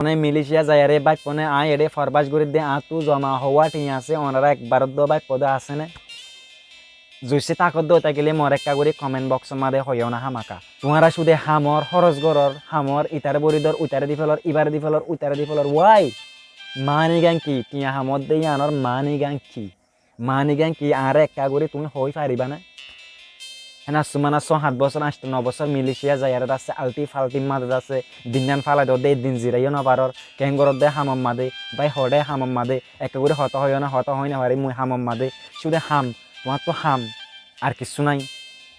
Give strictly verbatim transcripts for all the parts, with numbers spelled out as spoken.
One Malaysia zaiyaré báippone aññí eçé forbác gorídde añáttu zoma hoówa thiañ asé, onorá ekbar uddúa báippo dé asé né? Zuiccí tákodde ói tákile more ekká gorí comment box or mazé hoiyó na hámaka. Tuáñra cúde hamor hóros gorór, hamor itaré boridór, uitaré difélor, íbaré difélor, uitaré difélor. Why? Maáni gán ki? Thiañ hamot dé yíanor maáni gán ki? Maáni gán ki? Añáre ekká gorí tuñí hoói faribá né? Héna sumána só hát bosór, añctho no bosór Malaysia zaiyaré dassé altí faltí mazé dassé, dinnán fálai dódde eddin ziraiyó nofaror, keén goródde hamor mazé, bái hoóde hamor mazé, ekká gorí hotá hoiyó na, hotá hoói nofarí mui hamor mazé, cúde ham, tuáñttu ham, ar kissú nái.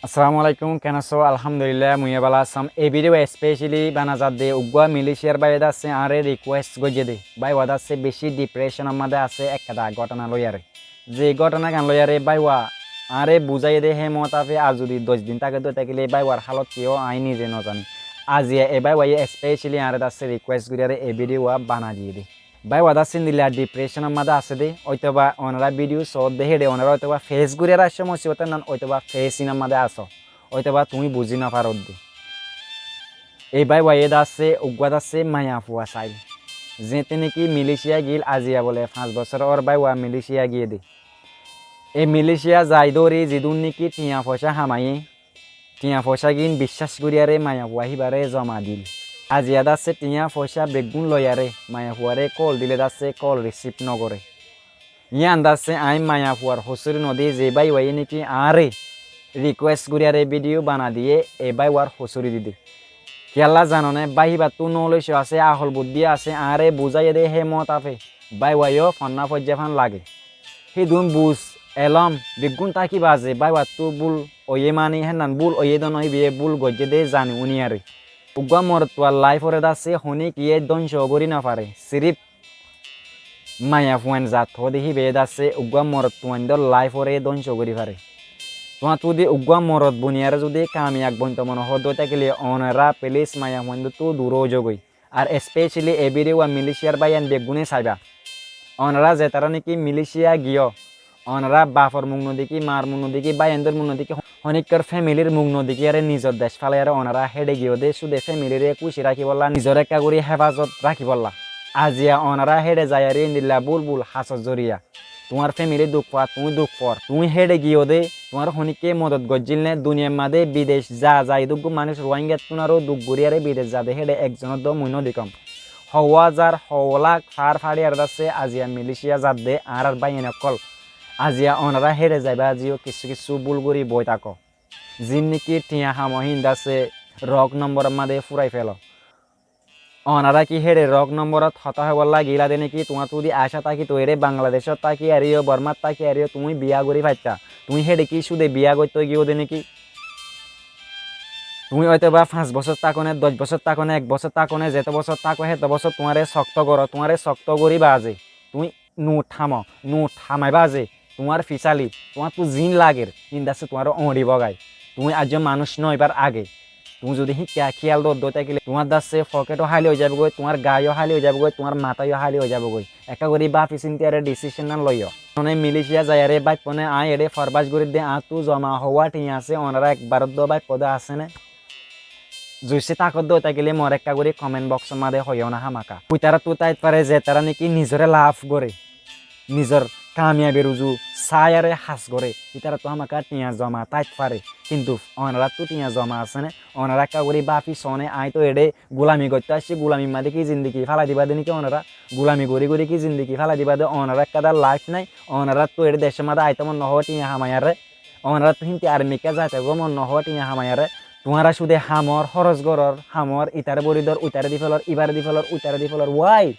Assalamu alaikum, keén asó? Alhamdulillah, mui yó bála asóm. Ei video specially bana zadde uggúa Malaysiar báiye dassé añáre request goijjé dé. Báiwa dassé bicí depression or mazé asé ekkán góthona loiyaré. Ze góthona gán loiyaré báiwa añáre buzáiye dé hé moótafe ar zudi doc din táke dói tákile báiwar hálot ki ó aññí nize nozaní. Aziya e báiwaye specially añáre dassé request goríyaré e video wa bana diyé dé. Báiwa dassé endilla depression or mazé asé dé, óitoba onorá video soódde héçe onorá óitoba face goríyaré aiccó musibot ennán, óitoba face inor mazé asó, óitoba tuñí buzí nofaródde. Ei báiwaye dassé uggúa dassé maiyafua sail, zeéñtte néki Malaysia giíl, aziya bole fañs bosór ór báiwa Malaysia giyé dé. Ei Malaysia zai dóri zidún néki thiañ foicá hamaiyé, thiañ foicá gín biccác goríyaré maiyafua híbaré zoma dil. Aziya dassé thiañ foicá beggún loiyaré maiyafuaré call dile dassé call receive nogoré. Yían dassé aññí maiyafuar hosúri nodí, ze báiwaye néki añáre request goríyaré video bana diyé, e báiwar hosúri didé. Kiyólla zanoné, bái híbattú knowledge asé, ahol buddí asé, añáre buzáiye dé hé moótafe báiwa yó fonná foijjá fán lage. Hídun buz, elóm, beggún táki baze báiwattú búl óiye maní hénnan búl óiye dé noóibiye, búl goijjé dé zani úniyaré. Uggúa morotfuar life oré dassé honíkiyé dónco gorí nofaré, siríf maiyafuain zat hoóde híbayé dassé uggúa morotfuaindór life oré dónco gorí faré. Tuáñttú zudi uggúa morot buniyaré zudi kamiyab bointo mone hoódde ói tákile onorá please maiyafuaindóttu duró óizogói. Ar specially e video wa Malaysiar báiyain beggúne saiba. Onorá zetará néki Malaysia giyó, onorá bafor muk nodekí, maar muk nodekí, báiyaindór muk nodekí, honíkkar familyr muk nodekíyaré nizor dec fálaiyaré onorá héçe giyó dé cúde familyré kúci rakíbolla, nizor ekká gorí héfazot rakíbolla. Aziya onorá héçe zaiyaré endilla búl búl hasot zoriya tuáñr family duk fa, tuñí duk for. Tuñí héçe giyó dé, tuáñr honíkké modot goijjíl né? Duniyair mazé bidec za za idúggu manúic Ruáingattún aró duk goríyaré bidec zade héçe ekzonór dó mui nódekóm. Howó házar, howó lák fár fáçiyaré dassé aziya Malaysia zadde añárár báiyain ókkol. Aziya onorá héçe zaibá ziyó kissú kissú búl gorí boi táko. Ziín néki thiañ hamó híin dassé rok nombor mazé fúrai félo. Onorá ki héçe rok nomborot hotá hoibólla giíla dé néki? Tuáñttú zudi acá tákito eré Bangladecót táki ariyó, Bormát táki ariyó tuñí biyá gorí faittá, tuñí héçe ki cúde biyá goittóu giyó dé néki? Tuñí óitoba fañs bosór táko né, doc bosór táko né, ek bosór táko né, zetó bosór táko héto bosór tuáñre sokto goró, tuáñre sokto gorí baze tuñí nuth hamó, nuth hamaibá ze tuáñr fisali, tuáñttú ziín lager híin dassé tuáñre oñçibóu goi. Tuñí aijjó manúic nóoibar age tuñí zudi híkka kíyal dódde ói tákile tuáñr dassé fokéto háli ói zaibóu goi, tuáñr gaa yó háli ói zaibóu goi, tuáñr matá yó háli ói zaibóu goi. Ekká gorí báfi síntiyaré decision nán loiyó. One Malaysia zaiyaré báippone aññí eçé forbác gorídde añáttu zoma howá thiañ asé, onorá ekbar uddúa báippo dé asé né? Zuiccí tákodde ói tákile more ekká gorí comment box or mazé hoiyó na hámaka. Uitaráttu táit fare zetará néki nizoré laf goré, nizor kamiyabir uzu saáiyaré has goré, ítaráttu hámaka thiañ zoma táit fare. Kintu onoráttu thiañ zoma asé né? Onorá ekká gorí báfi soóne, aññí tóu eçé gulami goittó aiccí, gulamir mazé ki zindigi fálai dibá dé néki onorá? Gulami gorí gorí ki zindigi fálai dibá dé? Onorá ekkán dá life nái? Onoráttu eçé decór mazé aitó mon nohó thiañ hamaiyaré? Onoráttu hínti armikká zaitó gó mon nohó thiañ hamaiyaré? Tuáñra cúde hamor hóros gorór, hamor itaré boridór, uitaré difélor, íbaré difélor, uitaré difélor. Why?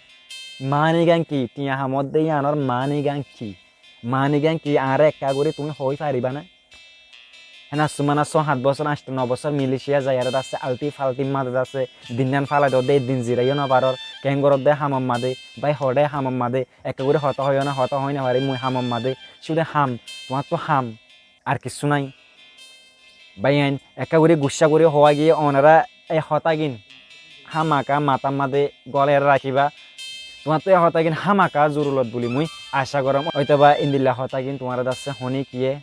Maáni gán ki? Thiañ hamot dé yíanor maáni gán ki? Maáni gán ki? Añáre ekká gorí tuñí hoói faribá né? Héna sumána só hát bosór, añctho no bosór Malaysia zaiyaré dassé altí faltí mazé dassé, dinnán fálai dódde eddin ziraiyó nofaror, keén goródde hamor mazé, bái hoóde hamor mazé, ekká gorí hotá hoiyó na, hotá hoói nofarí mui hamor mazé, cúde ham, tuáñttú ham, ar kissú nái. Báiyain, ekká gorí guccá gorí hoówa giyé, onorá e hotágin hámaka matár mazé golaiyaré rakíba. Tuáñttú e hotágin hámaka zorurot buli mui acá goróm. Óitoba endilla hotágin tuáñra dassé honíkiyé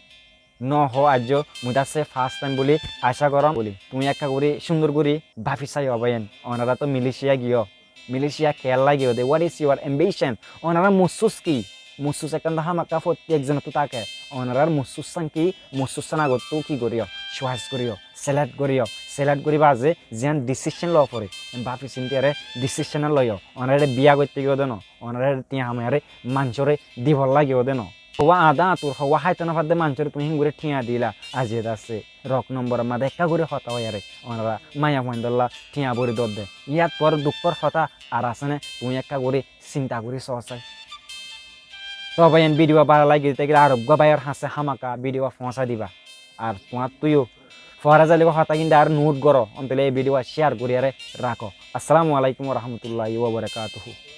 nóho aijjó, mui dassé first time buli acá goróm buli. Tuñí ekká gorí cúndor gorí báfi saiyó báiyain. Onorá tóu Malaysia giyó, Milicia kiyólla giyó de? What is your ambition? Onorár mossús ki? Mossús ekkán to hámaka fottí ekzonottú táke. Onorár mossús sán ki? Mossús sán agottú ki goríyo? Choice goríyo, select goríyo, select gorí baade ziyán decision loó foré, báfi sinti aré decision loiyó. Onorá biya goittó giyó de no, onorá tiañ hámaiyaré maincóre dibolla giyó de no. Houwa añdá añtur, houwa háito no fadde maincóre tuñí héngorí tiañ dila, aijja de asé rok nombor or maze ekká gorí hotá hoiyaré onorá maiyafuaindólla tiañ bóri dódde. Yáttu aró dukkór hotá ar asé né? Tuñí ekká gorí sinta gorí soó sai. Toóu báiyain, video bála lagile tákile ar uggúa báiyor hañsé hámaka video foóñsai diba. Ar tuáñttú yó fore zailé hotá gín de aró note goró, óntolla ei video share goríyaré rakó. Assalamu alaikum wa rahmatullahi wa barakatuhu.